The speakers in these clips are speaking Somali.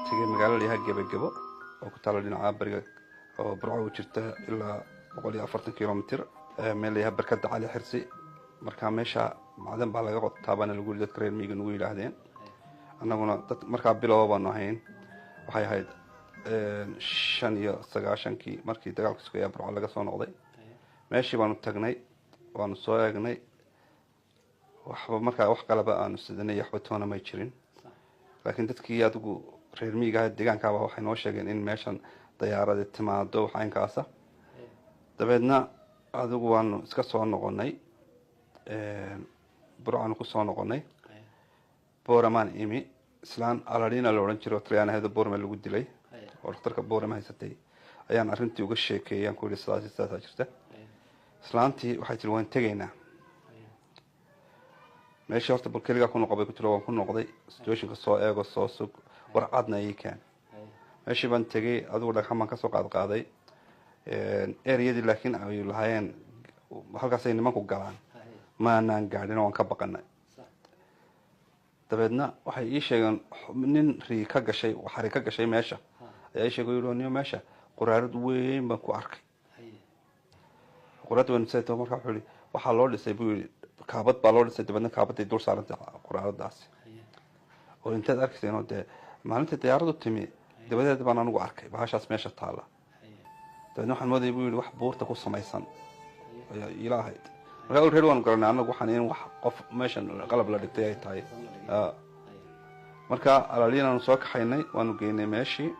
Tegay magaalo layaha Gebagebo oo ku taala dhinaca bariga oo Burco u jirta ilaa 140 kilomitr, meel layaha Barkada Cali Xirsi. Marka meesha macdan baa laga qotaa baana lagu yidhi, dadka reer miyiga nagu yidhaahdeen. Annaguna dad markaa bilowa baanu ahayn. Waxay ahayd 95-kii markii dagaalka sugaya Burco laga soo noqday. Meeshii baanu tagnay, waanu soo eegnay. Waxba markaa wax qalaba aanu sidanay, waxba toona may jirin, laakiin dadkii adigu reer miyiga ahaa deegaankaaba waxay noo sheegeen in meeshan dayaaradi timaado waxaynkaasa. Dabeedna adigu waanu iska soo noqonay, Burcaanu ku soo noqonay. Booramaan imi. Islaan Alalina la odhan jiro, Talyaani ahayd oo Boorama lagu dilay oo dhakhtarka Boorama haysatay, ayaan arrintii uga sheekeeyay. Aan ku yidhi, sidaas sidaasaa jirta. Islaantii waxay tiri, waan tegaynaa meeshii horta, bal keligaa ku noqo bay ku tiri. Waan ku noqday, situationka soo eego, soo sug, warcadna ii keen. Meeshii baan tegey, adigu dhagxan baan kasoo qaad qaaday areadii, laakiin ay lahaayeen halkaasay nimanku galaan maanaan gaadhin, waan ka baqanay. Dabeedna waxay ii sheegeen nin rii ka gashay, xari ka gashay meesha ayaa ii sheegay, yidhi, niyo meesha quraarad weyn baan ku arkay. Quraarad weyn say? Marka wuxuu yihi, waxaa loo dhisay, buu yihi, kaabad baa loo dhisay. Dabeedna kaabaday dul saarantay quraaradaasi oo inteed arkayseen oo dee maalintii diyaaradu timi dabadeed baan anigu arkay bahashaas meesha taalla. Dabeedna waxaan moodayay, buu yihi, wax buurta ku samaysan ayaa iila ahayd. Marka already waanu garanay anagu waxaan in wax qof meeshan qalab la dhigtay ay tahay. Marka Alaliinaanu soo kaxaynay, waanu geynay meeshii.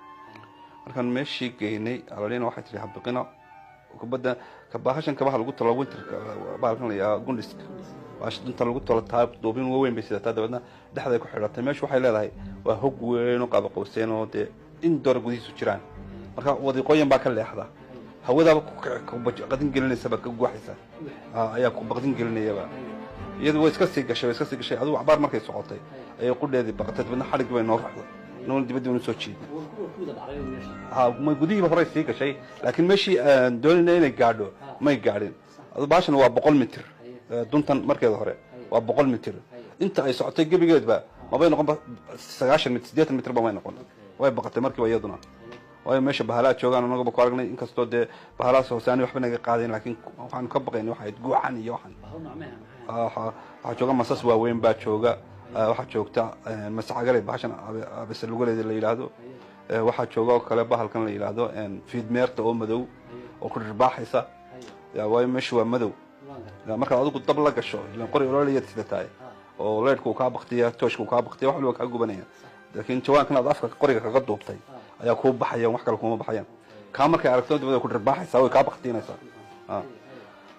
Markaan meeshii geynay, Alaliina waxay tihi, habiqina kubadda bahashan kabaha lagu talo, winterka bahalkan la yidhaha gundhiska, bahasha dunta lagu talo, taa duubin waaweyn bay sidataa. Dabeedna dhexday ku xidhatay. Meeshu waxay leedahay waa hog weyn oo qaaba qowseen oo dee in doora gudihiisu jiraan. Marka wadiiqooyin baa ka leexda, hawadaaba ku qadin gelinaysaba, ka guuxaysa ayaa ku baqdin gelinayaba. Iyadu way iska sii gashay, way iska sii gashay. Adigu cabaar markay socotay ayay qudheedii baqatay. Dabeedna xadhiggii bay noo ruxday, noona dibaddii banu soo jiiday. Ha, ma gudihiiba horey sii gashay, laakiin meeshii aan doonayna inay gaadho may gaadhin. Adu baashan waa 100 mitir duntan. Markeeda hore waa 100 mitir. Inta ay socotay gebigeedba mabay noqon ba 90 mitir, 80 mitir ba may noqon. Way baqatay markiiba iyaduna, waayo meesha bahalaa joogaan anagaba ku aragnay. Inkastoo dee bahalahaas hoose ani waxba naga qaadayn, laakiin waxaanu ka baqaynay waxay ahayd guuxan iyo waxan. Waxaa jooga masas waaweyn baa jooga. Waxaa joogta mascagale, bahashan abesalugaleyda la yidhaahdo. Waxaa jooga oo kale bahalkan la yidhaahdo fiidmeerta oo madow oo ku dhirbaaxaysa. Waayo meeshu waa madow. Markaad adigu dab la gasho, ilan qori ololayaad sida tahay oo leyrhka uu kaa baktiya, tooshka uu kaa baktiya, wax waliba kaa gubanaya, laakiin jawaankan aad afka qoriga kaga duubtay ayaa kuu baxaya, wax kale kuma baxayaan. Kaa markay aragto dabada ku dhirbaaxaysaa, way kaa baktiinaysaa.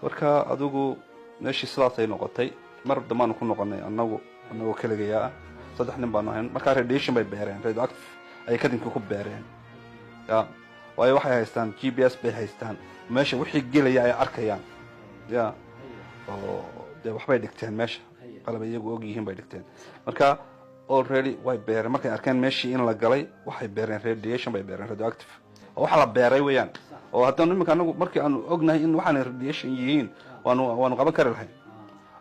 Marka adigu meeshii sidaasay noqotay. Mar dambaanu ku noqonay anagu, anagoo keligayaa ah, saddex nin baanu ahayn. Markaa radiation bay beereen, radioactive ayay kadinkii ku beereen ya, waayo waxay haystaan GPS bay haystaan, meesha wixii gelaya ay arkayaan ya, oo dee waxbay dhigteen meesha, qalab iyagu og yihiin bay dhigteen. Marka already way beereen. Markay arkeen meeshii in la galay, waxay beereen radiation bay beereen, radioactive oo waxa la beeray weeyaan. Oo haddana iminka anagu markii aanu ognahay in waxaan radiation yihiin, waanu qaban kari lahayn,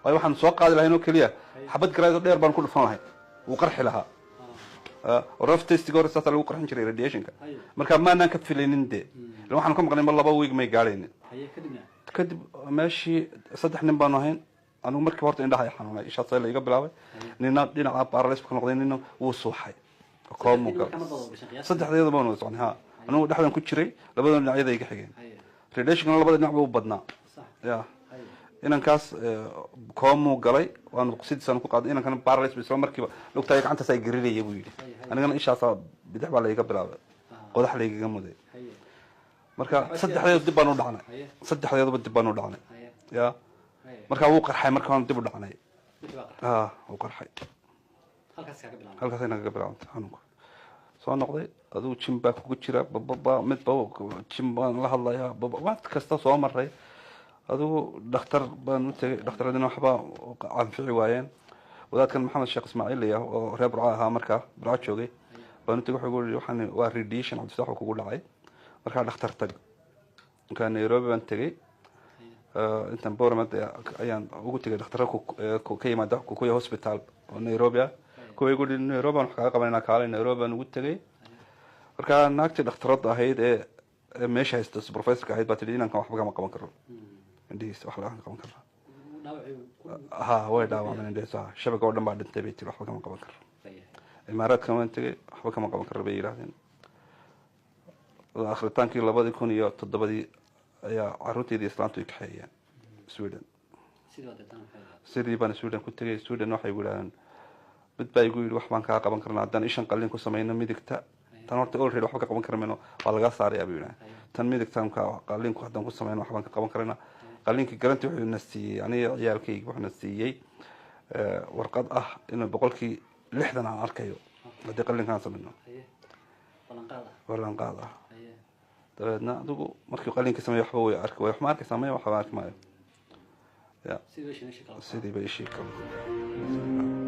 waayo waxaanu soo qaadi lahayn oo keliya xabad garaado dheer baan ku dhufan lahayn, wuu qarxi lahaa. Rough testiga hore saasaa lagu qarxin jiray radiationka. Marka maanaan ka filaynin dee, ilan waxaanu ka maqnay ma 2 week may gaadhaynin. Kadib meeshii saddex nin baanu ahayn. Anigu markiiba horta indhaha ay xanuunay, ishaasay la iga bilaabay. Nina dhinaca paralysis ka noqday, nina wuu suuxay, koomuu galay. Saddexdeeda baanu wada soconay. Ha, anigu dhexdan ku jiray, labada dhinacyada iga xigeen. Radiationkana labada dhinac buu u badnaa ya. Inankaas koomuu galay, waanu sidiisaan ku qaaday. Inankana paralysis isla markiiba lugtaay gacantaas ay garinaya buu yidhi. Anigana ishaasaa bidix baa laiga bilaabay, qodax laygaga muday. Marka saddexdeedu dib baan u dhacnay, saddexdeeduba dib baan u dhacnay ya. Marka wuu qarxay markaan dib u dhacnay. Ha, wuu qarxay. Halkaasay nagaga bilaabantay xanuunka. Soo noqday, adigu jim baa kugu jira, bababa midba jim baan la hadlayaa, baba wax kasta soo maray. Adigu dhakhtar baan u tegay, dhakhtaradina waxba anfici waayeen. Wadaadkan Maxamed Sheekh Ismaaciil la yidhaaho oo reer Burco ahaa, markaa Burco joogay, baan u tegay. Wuxuu igu yidhi, waxaan waa radiation, Cabdifataax, uu kugu dhacay, markaa dhakhtar tag. Markaa Nairobi baan tegey. Intaan Boorama ayaan ugu tegay dhakhtarra ka yimaada Kukuya Hospital oo Nairobi ah. Kuwa igu yidhi, Nairobi baan wax kaga qabanayna, kaalay. Nairobi baan ugu tegay. Marka naagtii dhakhtaradda ahayd ee meesha haysta, professorka ahayd, baa tidhi inankan waxba kama qaban karo, indhihiisa wax laga qaban karna. Ha, way dhaawacmeen indhihiisa, shabaga oo dhan baa dhintay bay tiri, waxba kama qaban karo. Imaaraadkan waan tegay, waxba kama qaban karo bay yidhahdeen. Akhritaankii 2007-dii ayaa carruurteydii islaantu ay kaxeeyeen Sweden. Sidii baan Sweden ku tegay. Sweden waxay igu yidhahdeen, mid baa igu yidhi, wax baan kaa qaban karnaa haddaan ishan qalliin ku samayno midigta. Tan horta already waxba ka qaban kari mayno, waa lagaa saarayaa buu yidhaha. Tan midigtan ka qalliinku haddaan ku samayno waxbaan ka qaban karayna. Qalliinkii garanti wuxuu na siiyey, aniga ciyaalkaygi wuxuu na siiyey warqad ah inuu 60% aan arkayo haddii qalliinkaan samayno, ballanqaad ah. Dabeedna adigu markii qalliinka sameey waxba way arki way, wax ma arkaysaa? Maya, waxba arki maayo. Ya, sidii bay ishii kala.